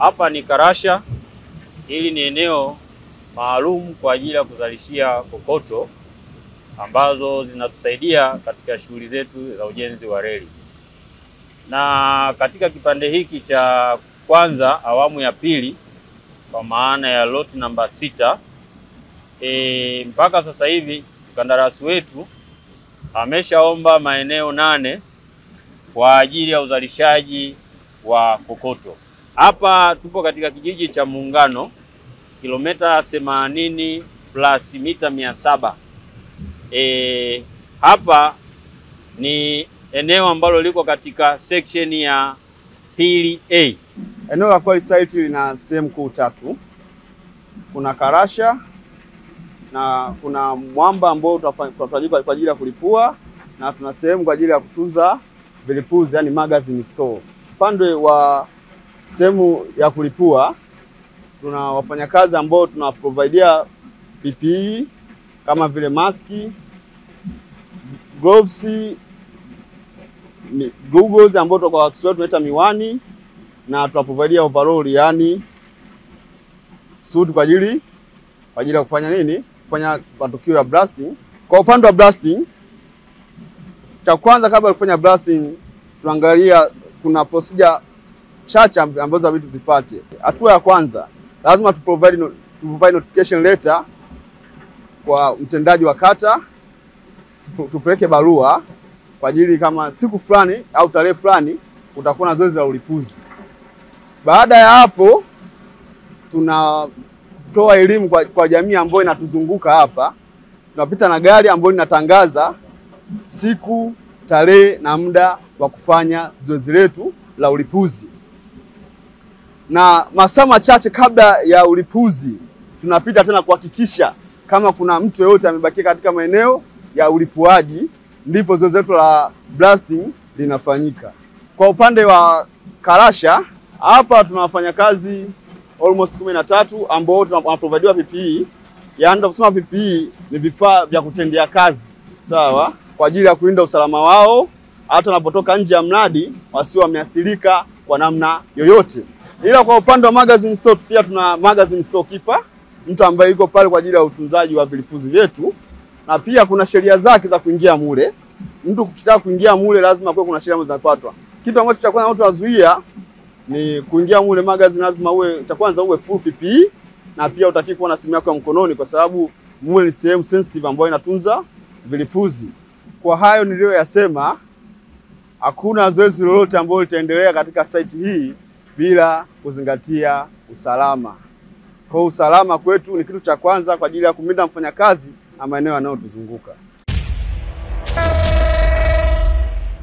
Hapa ni Karasha. Hili ni eneo maalum kwa ajili ya kuzalishia kokoto ambazo zinatusaidia katika shughuli zetu za ujenzi wa reli. Na katika kipande hiki cha kwanza awamu ya pili, kwa maana ya lot namba 6, mpaka sasa hivi mkandarasi wetu ameshaomba maeneo 8 kwa ajili ya uzalishaji wa kokoto. Hapa tupo katika kijiji cha Muungano, kilomita 80 plus mita 700. Hapa ni eneo ambalo liko katika section ya pili A. Eneo la quarry site lina sehemu kuu tatu. Kuna karasha na kuna mwamba ambao tutatumia kwa ajili ya kulipua, na tuna sehemu kwa ajili ya kutunza vilipuzi, yani magazine store. Upande wa sehemu ya kulipua tuna wafanyakazi ambao tunaprovidea PPE kama vile maski, gloves, goggles ambao kwa Kiswahili tunaita miwani, na tunaprovidea overall, yani suit kwa ajili ya kufanya nini? Kufanya matukio ya blasting. Kwa upande wa blasting, cha kwanza kabla ya kufanya blasting tunaangalia kuna procedure chache ambazo inabidi tuzifuate. Hatua ya kwanza, lazima tu provide notification letter kwa mtendaji wa kata, tupeleke barua kwa ajili kama siku fulani au tarehe fulani kutakuwa na zoezi la ulipuzi. Baada ya hapo tunatoa elimu kwa jamii ambayo inatuzunguka hapa. Tunapita na gari ambayo linatangaza siku, tarehe na muda wa kufanya zoezi letu la ulipuzi. Na masaa machache kabla ya ulipuzi tunapita tena kuhakikisha kama kuna mtu yeyote amebakia katika maeneo ya ulipuaji, ndipo zoezi letu la blasting linafanyika. Kwa upande wa karasha, hapa tuna wafanyakazi almost 13 ambao tunaprovidiwa PPE. Yaani tunasema PPE ni vifaa vya kutendea kazi, sawa, kwa ajili ya kulinda usalama wao hata wanapotoka nje ya mradi wasiwe wameathirika kwa namna yoyote. Ila kwa upande wa magazine store pia tuna magazine store keeper, mtu ambaye yuko pale kwa ajili ya utunzaji wa vilipuzi vyetu, na pia kuna sheria zake za kuingia mule. Mtu ukitaka kuingia mule lazima kuwe kuna sheria ambazo zinafuatwa. Kitu ambacho cha kwanza watu wazuia ni kuingia mule magazine, lazima uwe cha kwanza uwe full PPE, na pia utaki kuwa na simu yako ya mkononi kwa sababu mule ni sehemu sensitive ambayo inatunza vilipuzi. Kwa hayo niliyoyasema, hakuna zoezi lolote ambalo litaendelea katika site hii bila kuzingatia usalama. Kwa usalama kwetu ni kitu cha kwanza kwa ajili ya kumlinda mfanyakazi na maeneo yanayotuzunguka.